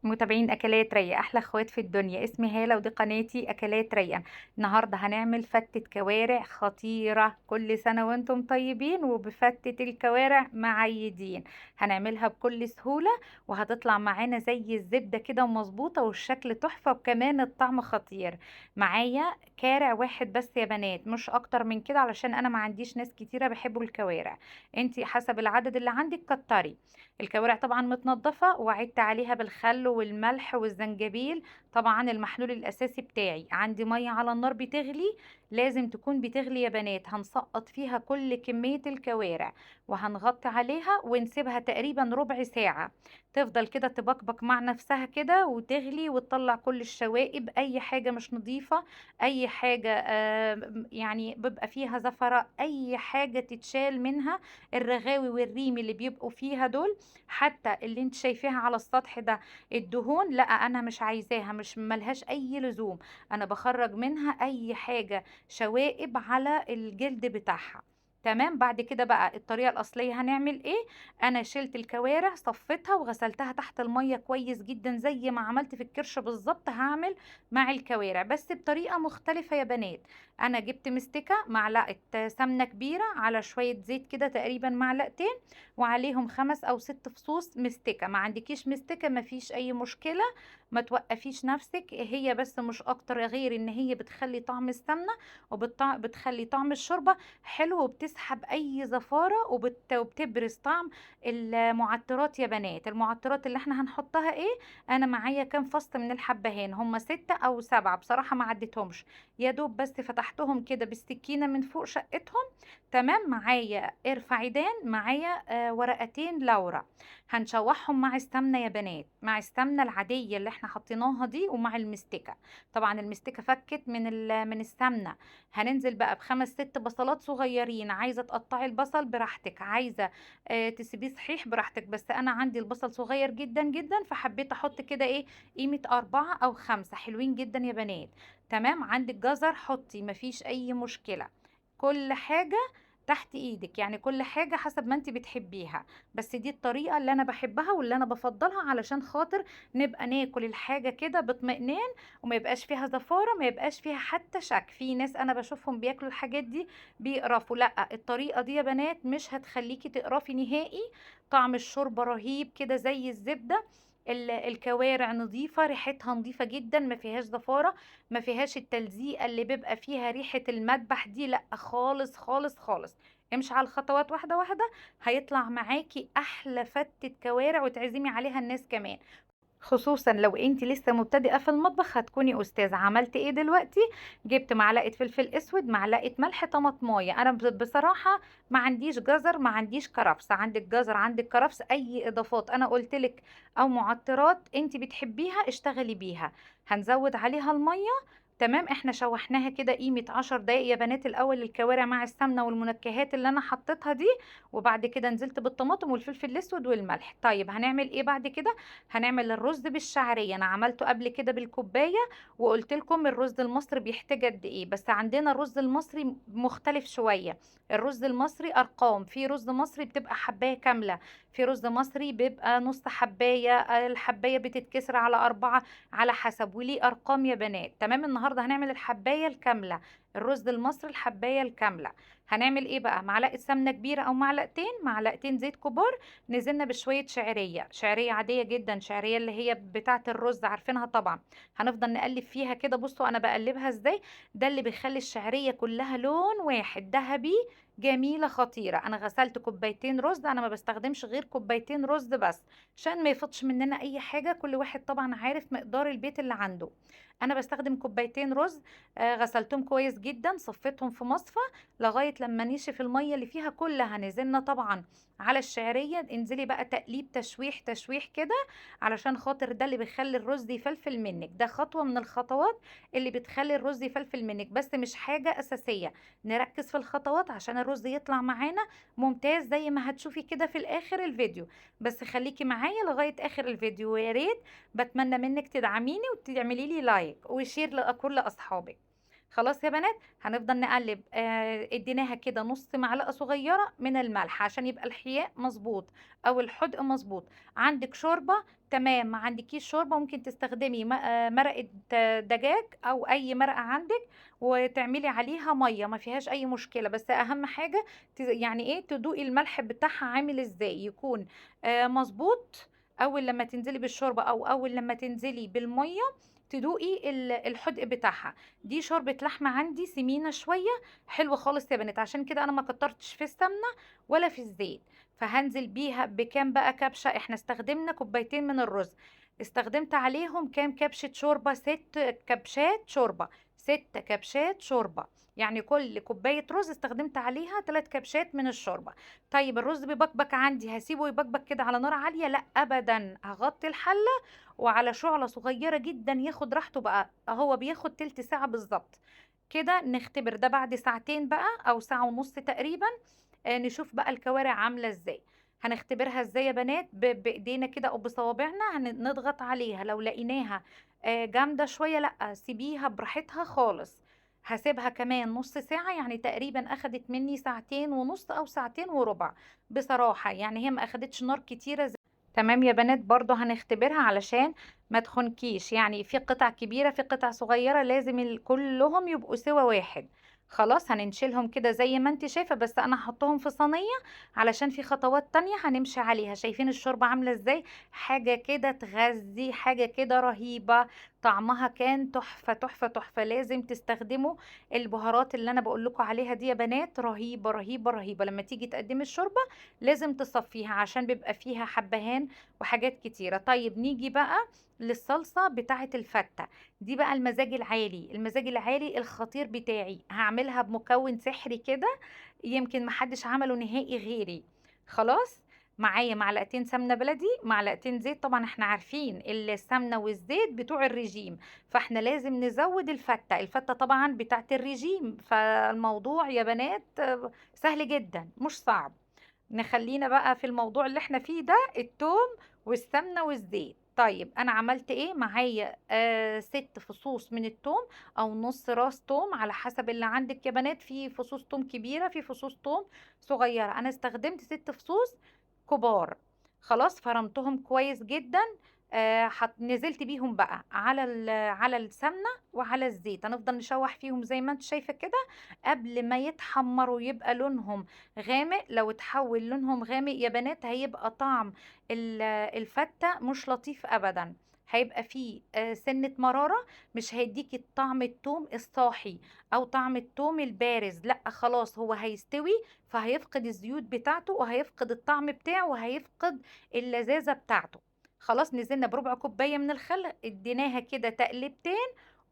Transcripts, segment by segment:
متابعين اكلات رايقه، احلى اخوات في الدنيا. اسمي هاله ودي قناتي اكلات رايقه. النهارده هنعمل فتة كوارع خطيرة. كل سنة وانتم طيبين، وبفتة الكوارع معيدين. هنعملها بكل سهولة وهتطلع معانا زي الزبدة كده ومظبوطه، والشكل تحفة وكمان الطعم خطير. معايا كارع واحد بس يا بنات، مش اكتر من كده علشان انا ما عنديش ناس كتيرة بيحبوا الكوارع. انتي حسب العدد اللي عندك كتري. الكوارع طبعا متنضفه وعدت عليها بالخل والملح والزنجبيل، طبعا المحلول الاساسي بتاعي. عندي مية على النار بتغلي، لازم تكون بتغلي يا بنات. هنسقط فيها كل كمية الكوارع وهنغطي عليها ونسيبها تقريبا ربع ساعة، تفضل كده تبقبق مع نفسها كده وتغلي وتطلع كل الشوائب، اي حاجة مش نظيفة، اي حاجة يعني بيبقى فيها زفره، اي حاجة تتشال منها، الرغاوي والريم اللي بيبقوا فيها دول، حتى اللي انت شايفاها على السطح ده الدهون، لا انا مش عايزاها، مش ملهاش اي لزوم. انا بخرج منها اي حاجة شوائب على الجلد بتاعها. تمام. بعد كده بقى الطريقة الاصلية هنعمل ايه؟ انا شلت الكوارع، صفيتها وغسلتها تحت المية كويس جدا زي ما عملت في الكرش بالظبط. هعمل مع الكوارع بس بطريقة مختلفة يا بنات. انا جبت مستكه، معلقه سمنه كبيرة على شوية زيت كده تقريبا معلقتين، وعليهم 5 او 6 فصوص مستكه. ما عندكيش مستكه ما فيش اي مشكلة، ما توقفيش نفسك، هي بس مش اكتر غير ان هي بتخلي طعم السمنة وبتخلي طعم الشوربة حلو، وبتسحب اي زفاره وبتبرز طعم المعطرات يا بنات. المعطرات اللي احنا هنحطها ايه؟ انا معايا كام فص من الحبهان، هم 6 او 7 بصراحة ما عديتهمش، يا دوب بس فتحتهم كده بالسكينة من فوق شقتهم. تمام. معايا قرفه عيدان، معايا ورقتين لورا، هنشوحهم مع السمنة يا بنات، مع السمنة العادية اللي احنا حطيناها دي ومع المستكه. طبعا المستكه فكت من السمنة. هننزل بقى ب5 6 بصلات صغيرين. عايزه تقطعي البصل براحتك، عايزه تسيبيه صحيح براحتك، بس انا عندي البصل صغير جدا جدا فحبيت احط كده ايه قيمة 4 او 5، حلوين جدا يا بنات. تمام. عندك جزر حطي، مفيش اي مشكلة، كل حاجة تحت ايدك، يعني كل حاجة حسب ما انت بتحبيها، بس دي الطريقة اللي انا بحبها واللي انا بفضلها علشان خاطر نبقى ناكل الحاجة كده باطمئنان وما يبقاش فيها زفاره، ما يبقاش فيها حتى شك. في ناس انا بشوفهم بياكلوا الحاجات دي بيقرفوا، لا الطريقة دي يا بنات مش هتخليكي تقرفي نهائي. طعم الشوربة رهيب كده زي الزبدة، الكوارع نظيفة، ريحتها نظيفة جدا، ما فيهاش زفاره، ما فيهاش التلزيقه اللي بيبقى فيها ريحه المذبح دي، لا خالص خالص خالص. امشي على الخطوات واحدة واحدة، هيطلع معاكي احلى فتة كوارع وتعزمي عليها الناس كمان، خصوصا لو انت لسه مبتدئة في المطبخ هتكوني استاذه. عملت ايه دلوقتي؟ جبت معلقه فلفل اسود، معلقه ملح، طماطمايه. انا بصراحة ما عنديش جزر، ما عنديش كرفس. عندك جزر، عندك كرفس، اي اضافات انا قلتلك او معطرات انت بتحبيها اشتغلي بيها. هنزود عليها المية. تمام. احنا شوحناها كده قيمة 10 دقايق يا بنات الاول، الكوارع مع السمنة والمنكهات اللي انا حطيتها دي، وبعد كده نزلت بالطماطم والفلفل الاسود والملح. طيب هنعمل ايه بعد كده؟ هنعمل الرز بالشعريه. انا عملته قبل كده بالكوبايه وقلت لكم الرز المصري بيحتاج قد ايه، بس عندنا الرز المصري مختلف شوية. الرز المصري ارقام، في رز مصري بتبقى حبايه كاملة، في رز مصري بيبقى نص حبايه، الحبايه بتتكسر على 4 على حسب، وليه ارقام يا بنات. تمام. النهارده هنعمل الحبايه الكاملة، الرز المصري الحبايه الكاملة. هنعمل ايه بقى؟ معلقه سمنه كبيرة او معلقتين، معلقتين زيت كبار، نزلنا بشوية شعرية، شعرية عادية جدا، شعرية اللي هي بتاعه الرز عارفينها طبعا. هنفضل نقلب فيها كده، بصوا انا بقلبها ازاي، ده اللي بيخلي الشعرية كلها لون واحد ذهبي، جميلة خطيرة. انا غسلت كوبايتين رز، انا ما بستخدمش غير كوبايتين رز بس عشان ما يفوتش مننا اي حاجة، كل واحد طبعا عارف مقدار البيت اللي عنده. انا بستخدم كوبايتين رز، غسلتهم كويس جدا، صفيتهم في مصفى لغاية لما نشف المية اللي فيها كلها. نزلنا طبعا على الشعرية، انزلي بقى تقليب تشويح تشويح كده علشان خاطر ده اللي بيخلي الرز يفلفل منك. ده خطوة من الخطوات اللي بتخلي الرز يفلفل منك، بس مش حاجة اساسية. نركز في الخطوات عشان الرز يطلع معانا ممتاز زي ما هتشوفي كده في الاخر الفيديو، بس خليكي معايا لغاية اخر الفيديو. ويا ريت بتمنى منك تدعميني وتعملي لي like و share لكل اصحابك. خلاص يا بنات هنفضل نقلب. اديناها كده نص معلقه صغيرة من الملح عشان يبقى الحياء مظبوط او الحدق مظبوط. عندك شوربة تمام. ما عندكيش شوربة ممكن تستخدمي مرقة دجاج أو أي مرقة عندك وتعملي عليها مية، ما فيهاش أي مشكلة. بس أهم حاجة يعني إيه، تدوقي الملح بتاعها عامل إزاي، يكون مظبوط. أول لما تنزلي بالشوربة أو أول لما تنزلي بالمية تدوقي الحدق بتاعها. دي شوربة لحمة عندي سمينة شوية، حلوة خالص يا بنات، عشان كده أنا ما كترتش في السمنة ولا في الزيت. فهنزل بيها بكام بقى كبشة؟ احنا استخدمنا كوبايتين من الرز، استخدمت عليهم كام كبشة شوربة؟ 6 كبشات شوربة، 6 كبشات شوربة، يعني كل كوباية رز استخدمت عليها 3 كبشات من الشوربة. طيب الرز بيبكبك عندي، هسيبه يبكبك كده على نار عالية؟ لا أبدا، هغطي الحلة وعلى شعلة صغيرة جدا ياخد راحته بقى، هو بياخد تلت ساعة بالظبط كده. نختبر ده بعد ساعتين بقى أو ساعة ونص تقريبا، نشوف بقى الكوارع عاملة ازاي. هنختبرها ازاي يا بنات؟ بايدينا كده او بصوابعنا، هنضغط عليها، لو لقيناها جامدة شوية لا سيبيها براحتها خالص. هسيبها كمان نص ساعة، يعني تقريبا اخدت مني ساعتين ونص او ساعتين وربع بصراحة، يعني هي ما اخدتش نار كتيرة زي تمام يا بنات. برضو هنختبرها علشان ما تخنكيش، يعني في قطع كبيرة في قطع صغيرة، لازم كلهم يبقوا سوا واحد. خلاص هننشلهم كده زي ما انت شايفة، بس انا هحطهم في صينية علشان في خطوات تانية هنمشي عليها. شايفين الشوربة عاملة ازاي؟ حاجة كده تغذي، حاجة كده رهيبة، طعمها كان تحفة تحفة تحفة. لازم تستخدموا البهارات اللي انا بقول لكم عليها دي يا بنات، رهيبة رهيبة رهيبة. لما تيجي تقدمي الشوربة لازم تصفيها عشان بيبقى فيها حبهان وحاجات كتيرة. طيب نيجي بقى للصلصة بتاعة الفتة دي بقى، المزاج العالي، المزاج العالي الخطير بتاعي. هعملها بمكون سحري كده يمكن محدش عمله نهائي غيري. خلاص معايا معلقتين سمنة بلدي، معلقتين زيت، طبعا احنا عارفين السمنة والزيت بتوع الرجيم، فاحنا لازم نزود الفتة، الفتة طبعا بتاعت الرجيم. فالموضوع يا بنات سهل جدا مش صعب. نخلينا بقى في الموضوع اللي احنا فيه ده، التوم والسمنة والزيت. طيب انا عملت ايه؟ معايا 6 فصوص من التوم او نص راس توم على حسب اللي عندك يا بنات، في فصوص توم كبيرة في فصوص توم صغيرة، انا استخدمت 6 فصوص كبار. خلاص فرمتهم كويس جدا، نزلت بيهم بقى على السمنة وعلى الزيت. هنفضل نشوح فيهم زي ما انت شايفة كده قبل ما يتحمروا يبقى لونهم غامق. لو اتحول لونهم غامق يا بنات هيبقى طعم الفتة مش لطيف ابدا، هيبقى فيه سنة مرارة، مش هيديكي طعم التوم الصاحي او طعم التوم البارز، لا خلاص هو هيستوي فهيفقد الزيوت بتاعته وهيفقد الطعم بتاعه وهيفقد اللذاذة بتاعته. خلاص نزلنا بربع كوباية من الخل، اديناها كده تقلبتين،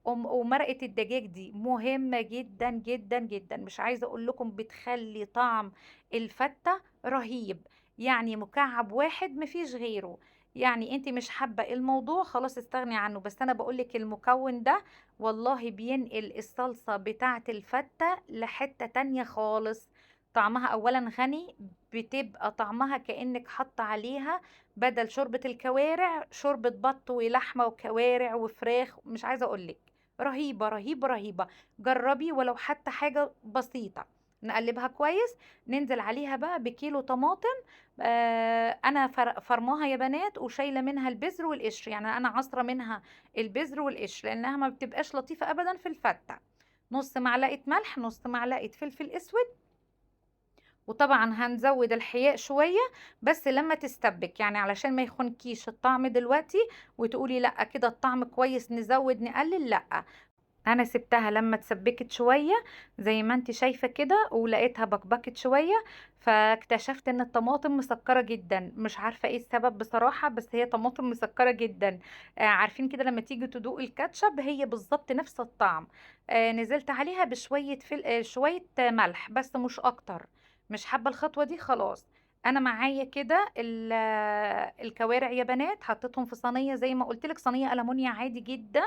ومرقة الدجاج دي مهمة جدا جدا جدا، مش عايزة اقول لكم بتخلي طعم الفتة رهيب، يعني مكعب واحد مفيش غيره. يعني انت مش حابة الموضوع خلاص استغني عنه، بس انا بقولك المكون ده والله بينقل الصلصة بتاعة الفتة لحتة تانية خالص. طعمها اولا غني، بتبقى طعمها كأنك حاطة عليها بدل شوربة الكوارع شوربة بط ولحمة وكوارع وفراخ، مش عايزة اقولك رهيبة رهيبة رهيبة. جربي ولو حتى حاجة بسيطة. نقلبها كويس، ننزل عليها بقى بكيلو طماطم، انا فرماها يا بنات وشايله منها البذر والقشر، يعني انا عصره منها البذر والقشر لانها ما بتبقاش لطيفه ابدا في الفته. نص معلقه ملح، نص معلقه فلفل اسود، وطبعا هنزود الحياء شويه بس لما تستبك، يعني علشان ما يخنكيش الطعم دلوقتي وتقولي لا كده الطعم كويس نزود نقلل، لا انا سبتها لما تسبكت شويه زي ما انت شايفه كده ولقيتها بكبكت شويه، فاكتشفت ان الطماطم مسكره جدا، مش عارفه ايه السبب بصراحه، بس هي طماطم مسكره جدا. عارفين كده لما تيجي تدوق الكاتشب هي بالظبط نفس الطعم. نزلت عليها بشويه شويه ملح بس مش اكتر، مش حابه الخطوه دي خلاص. انا معايا كده الكوارع يا بنات، حطيتهم في صينيه زي ما قلت لك، صينيه ألمونيا عادي جدا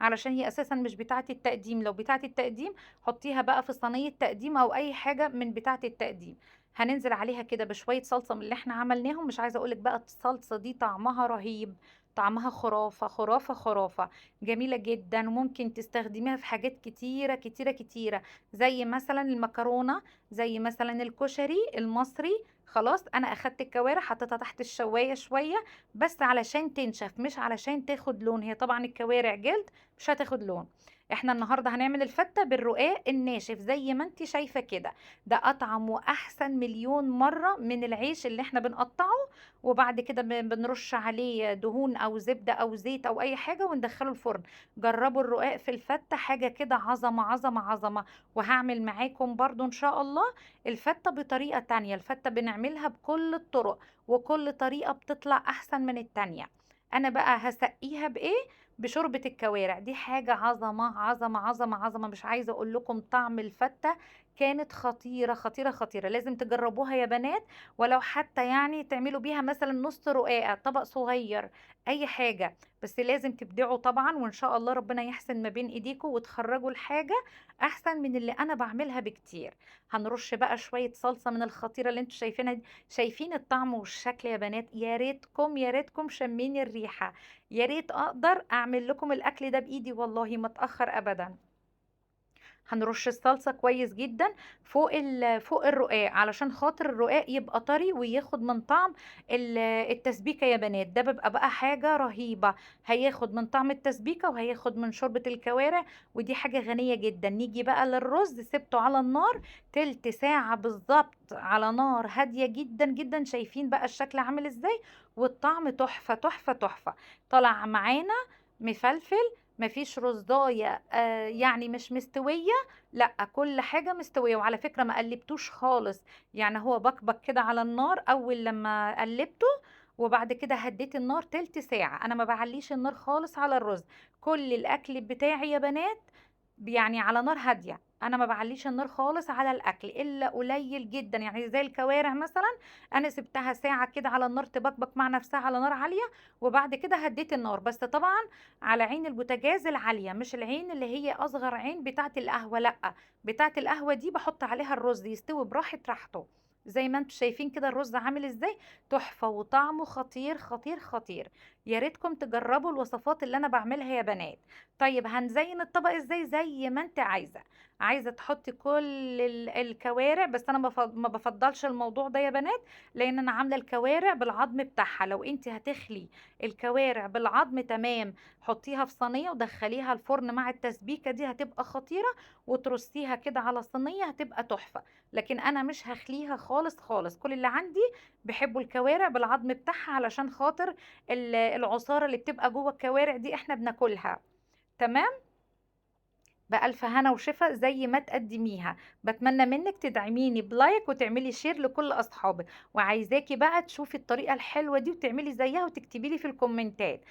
علشان هي اساسا مش بتاعه التقديم، لو بتاعه التقديم حطيها بقى في صينيه تقديم او اي حاجه من بتاعه التقديم. هننزل عليها كده بشويه صلصه من اللي احنا عملناهم، مش عايزه اقولك بقى الصلصه دي طعمها رهيب، طعمها خرافة خرافة خرافة، جميلة جدا، وممكن تستخدميها في حاجات كتيرة كتيرة كتيرة، زي مثلا المكرونة، زي مثلا الكشري المصري. خلاص انا اخدت الكوارع حطيتها تحت الشواية شوية بس علشان تنشف، مش علشان تاخد لون. هي طبعا الكوارع جلد مش هتاخد لون. احنا النهارده هنعمل الفتة بالرقاق الناشف زي ما انت شايفة كده، ده اطعم واحسن مليون مرة من العيش اللي احنا بنقطعه وبعد كده بنرش عليه دهون او زبدة او زيت او اي حاجة وندخله الفرن. جربوا الرقاق في الفتة، حاجة كده عظمة عظمة عظمة. وهعمل معاكم برضو ان شاء الله الفتة بطريقة تانية. الفتة بنعملها بكل الطرق وكل طريقة بتطلع احسن من التانية. انا بقى هسقيها بايه؟ بشوربة الكوارع. دي حاجة عظمة عظمة عظمة عظمة، مش عايزة اقول لكم طعم الفتة كانت خطيرة خطيرة خطيرة. لازم تجربوها يا بنات، ولو حتى تعملوا بيها مثلا نص رقاقة، طبق صغير، اي حاجة، بس لازم تبدعوا طبعا، وان شاء الله ربنا يحسن ما بين ايديكم وتخرجوا الحاجة احسن من اللي انا بعملها بكتير. هنرش بقى شوية صلصة من الخطيرة اللي انتوا شايفينها دي. شايفين الطعم والشكل يا بنات؟ يا ريتكم يا ريتكم شمين الريحة، يا ريت اقدر اعمل لكم الاكل ده بايدي، والله ما اتأخر ابدا. هنرش الصلصة كويس جدا فوق الرقاق علشان خاطر الرقاق يبقى طري وياخد من طعم التسبيكة يا بنات. ده بيبقى بقى حاجة رهيبة، هياخد من طعم التسبيكة وهياخد من شوربة الكوارع، ودي حاجة غنية جدا. نيجي بقى للرز، سبته على النار تلت ساعة بالظبط على نار هادية جدا جدا. شايفين بقى الشكل عامل ازاي؟ والطعم تحفة تحفة تحفة. طلع معانا مفلفل، مفيش رزاية، مش مستوية، لا كل حاجة مستوية. وعلى فكرة ما قلبتوش خالص، هو بكبك كده على النار أول لما قلبته، وبعد كده هديت النار تلت ساعة. أنا ما بعليش النار خالص على الرز، كل الأكل بتاعي يا بنات على نار هادية، أنا ما بعليش النار خالص على الأكل إلا قليل جدا. زي الكوارع مثلا أنا سبتها ساعة كده على النار تبكبك مع نفسها على نار عالية، وبعد كده هديت النار، بس طبعا على عين البوتاجاز العالية، مش العين اللي هي أصغر عين بتاعة القهوة، لأ بتاعة القهوة دي بحط عليها الرز يستوي براحة راحته. زي ما انتم شايفين كده الرز عامل ازاي، تحفة وطعمه خطير خطير خطير. يا ريتكم تجربوا الوصفات اللي انا بعملها يا بنات. طيب هنزين الطبق ازاي؟ زي ما انت عايزة، عايزة تحطي كل الكوارع، بس انا ما بفضلش الموضوع ده يا بنات، لان انا عاملة الكوارع بالعظم بتاعها. لو انت هتخلي الكوارع بالعظم تمام، حطيها في صينية ودخليها الفرن مع التسبيكة دي، هتبقى خطيرة، وترصيها كده على صينية هتبقى تحفة. لكن انا مش هخليها خالص خالص، كل اللي عندي بيحبوا الكوارع بالعظم بتاعها علشان خاطر العصارة اللي بتبقى جوه الكوارع دي احنا بناكلها. تمام، بألف هنا وشفا زي ما تقدميها. بتمنى منك تدعميني ب like وتعملي share لكل أصحابك، وعايزاكي بقى تشوفي الطريقة الحلوة دي وتعملي زيها وتكتبي لي في الكومنتات.